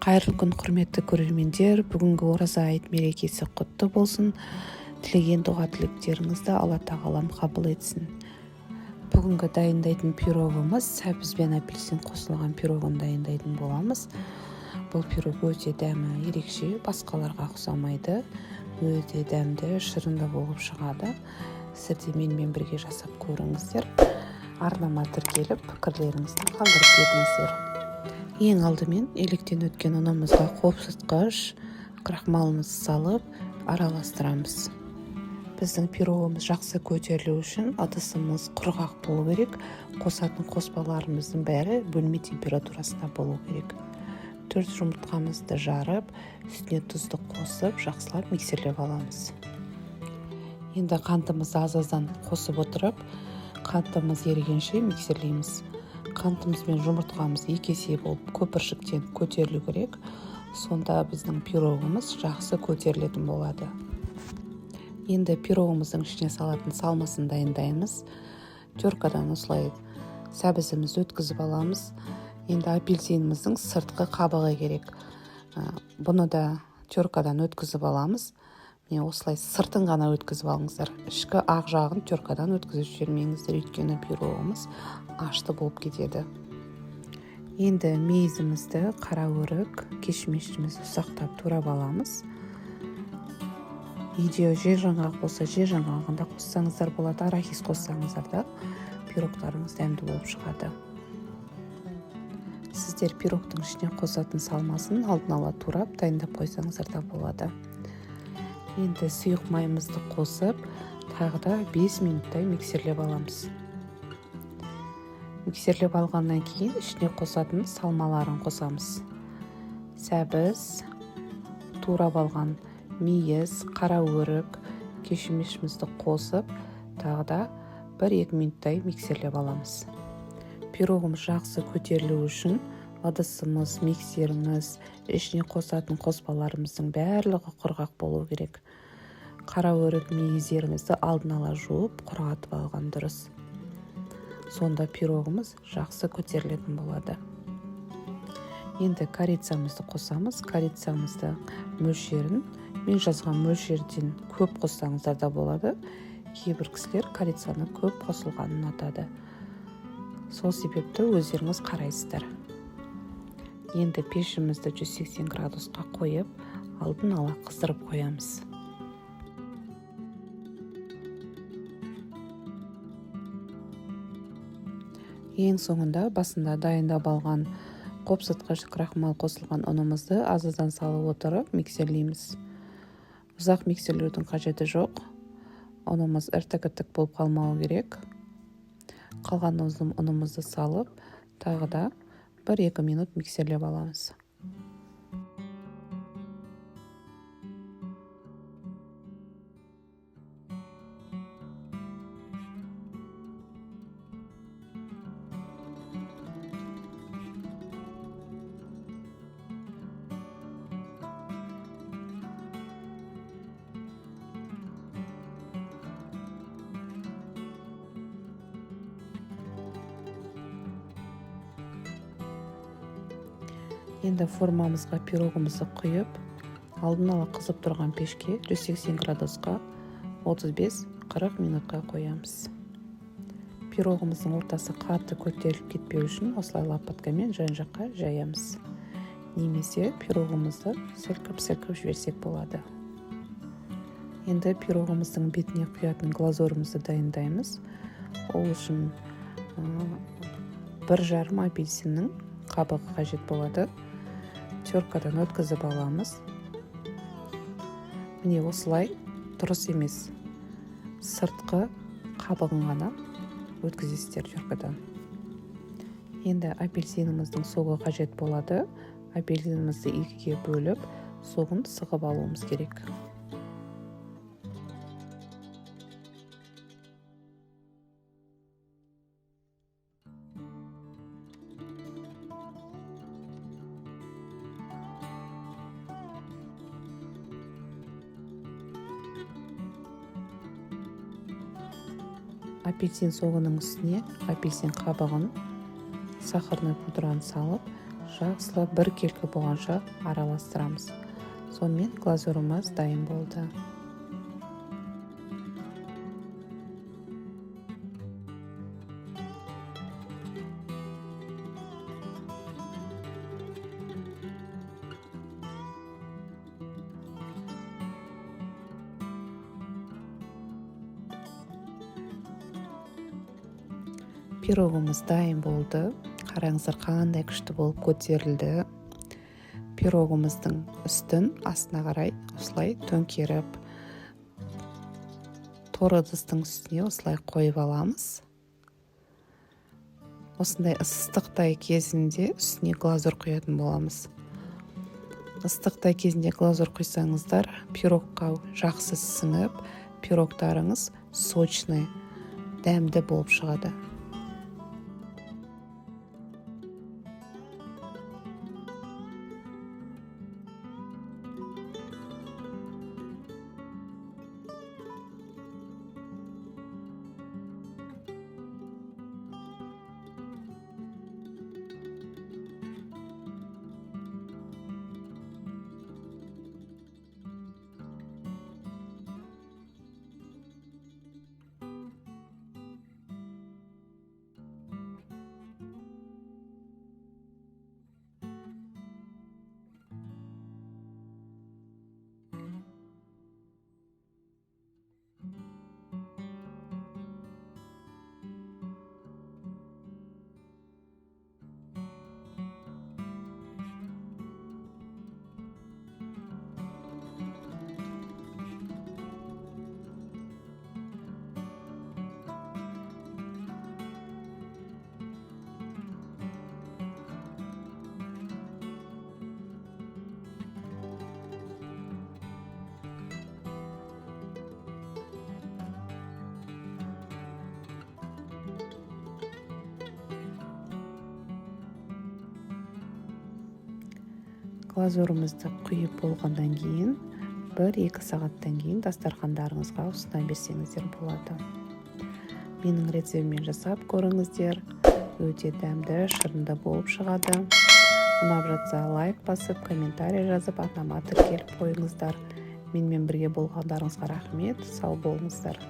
Қайырлы күн, құрметті көрермендер! Бүгінгі Ораза айт мерекесі құтты болсын. Тілеген дұға тілектеріңізді Алла Тағалам қабыл етсін. Бүгінгі дайындайтын пирогымыз сәбіз бен апельсин қосылған пирогын дайындайтын боламыз. Бұл пирог өте дәмі ерекше, басқаларға ұқсамайды. Өте дәмді, шырынды болып шығады. Сіздер де менімен бірге жасап көріңіздер. Арнама тіркеліп, пікірлеріңізді қалдырып кетіңіздер. Ең алдымен електен өткен ұнымызға қопсытқыш крахмалымызды салып араластырамыз. Біздің пирогымыз жақсы көтерілу үшін ыдысымыз құрғақ болу керек, қосатын қоспаларымыздың бәрі бөлме температурасында болу керек. 4 жұмыртқамызды жарып, үстіне тұзды қосып, жақсылап миксерлеп аламыз. Енді қантымызды аз-аздан қосып отырып, қантымыз ерігенше миксерлейміз. Қантымыз бен жұмыртқамыз екі есе болып көпіршіктеніп көтерілу керек. Сонда біздің пирогымыз жақсы көтерілетін болады. Енді пирогымыздың ішіне салатын салмасын дайындаймыз. Теркадан осылай сәбізімізді өткізіп аламыз. Енді апельсиніміздің сыртқы қабығы керек. Бұны да теркадан өткізіп аламыз. Міне, осылай сыртын ғана өткізіп алыңыздар. Ішкі ақ жағын теркадан өткізіп жібермеңіздер, өйткені пирогымыз ашты болып кетеді. Енді мейізімізді, қара өрік, кешмешімізді ұсақтап турап аламыз. Үйде жер жаңғақ болса, жер жаңғағын да қоссаңыздар болады, арахис қоссаңыздар да пирогтарыңыз дәмді болып шығады. Сіздер пирогтың ішіне қосатын салмасын алдын ала турап дайындап қойсаңыздар да болады. Енді сұйық майымызды қосып, тағы да 5 минуттай миксерлеп аламыз. Миксерлеп алғаннан кейін ішіне қосатын салмаларын қосамыз. Сәбіз, турап алған мейіз, қара өрік, кешмешімізді қосып, тағы да 1-2 минуттай миксерлеп аламыз. Пирогымыз жақсы көтерілу үшін ыдысымыз, миксеріміз, ішіне қосатын қоспаларымыздың барлығы құрғақ болу керек. Қара өрік, мейіздерімізді алдын ала жуып, құрғатып алған дұрыс. Сонда пирогымыз жақсы көтерілетін болады. Енді корицамызды қосамыз. Корицамызды мөлшерін мен жазған мөлшерден көп қоссаңыздар да болады. Кейбір кісілер корицаны көп қосылғанын ұнатады. Сол себепті өздеріңіз қарайсыздар. Енді пешімізді 180 градусқа қойып, алдын ала қыздырып қоямыз. Ең соңында басында дайындап алған қопсытқыш крахмал қосылған ұнымызды аз-аздан салып отырып миксерлейміз. Ұзақ миксерлеудің қажеті жоқ. Ұнымыз іртік-іртік болып қалмауы керек. Қалған ұнымызды салып, тағы да 1-2 минут миксерлеп аламыз. Енді формамызға пирогымызды құйып, алдын ала қызып тұрған пешке 180 градусқа 35-40 минутқа қоямыз. Пирогымыздың ортасы қатты көтеріліп кетпеу үшін осылай лопаткамен жан-жаққа жаямыз. Немесе пирогымызды сілкіп-сілкіп жіберсек болады. Енді пирогымыздың бетіне құятын глазурымызды дайындаймыз. Ол үшін 1,5 апельсиннің қабығы қажет болады. Теркадан өткізіп аламыз. Міне, осылай дұрыс емес. Сыртқы қабығын ғана өткізесіздер теркадан. Енді апельсиніміздің согы қажет болады. Апельсинімізді екіге бөліп, согын сығып алуымыз керек. Апельсин согының үстіне апельсин қабығын, сахарный пудраны салып, Жақсылап біркелкі болғанша араластырамыз. Сонымен глазурымыз дайын болды. Пирогымыз дайын болды. Қараңыздар, қандай күшті болып көтерілді. Пирогымыздың үстін астына қарай осылай төңкеріп, тор ыдыстың үстіне осылай қойып аламыз. Осындай ыстықтай кезінде үстіне глазурь құятын боламыз. Ыстықтай кезінде глазурь құйсаңыздар, пирогқа жақсы сіңіп, пирогтарыңыз сочный, дәмді болып шығады. Глазурымызды құйып болғаннан кейін 1-2 сағаттан кейін дастархандарыңызға ұсына берсеңіздер болады. Менің рецептіммен жасап көріңіздер. Өте дәмді, шырынды болып шығады. Ұнап жатса лайк басып, комментарий жазып, арнама тіркеліп қойыңыздар. Менімен бірге болғандарыңызға рахмет. Сау болыңыздар.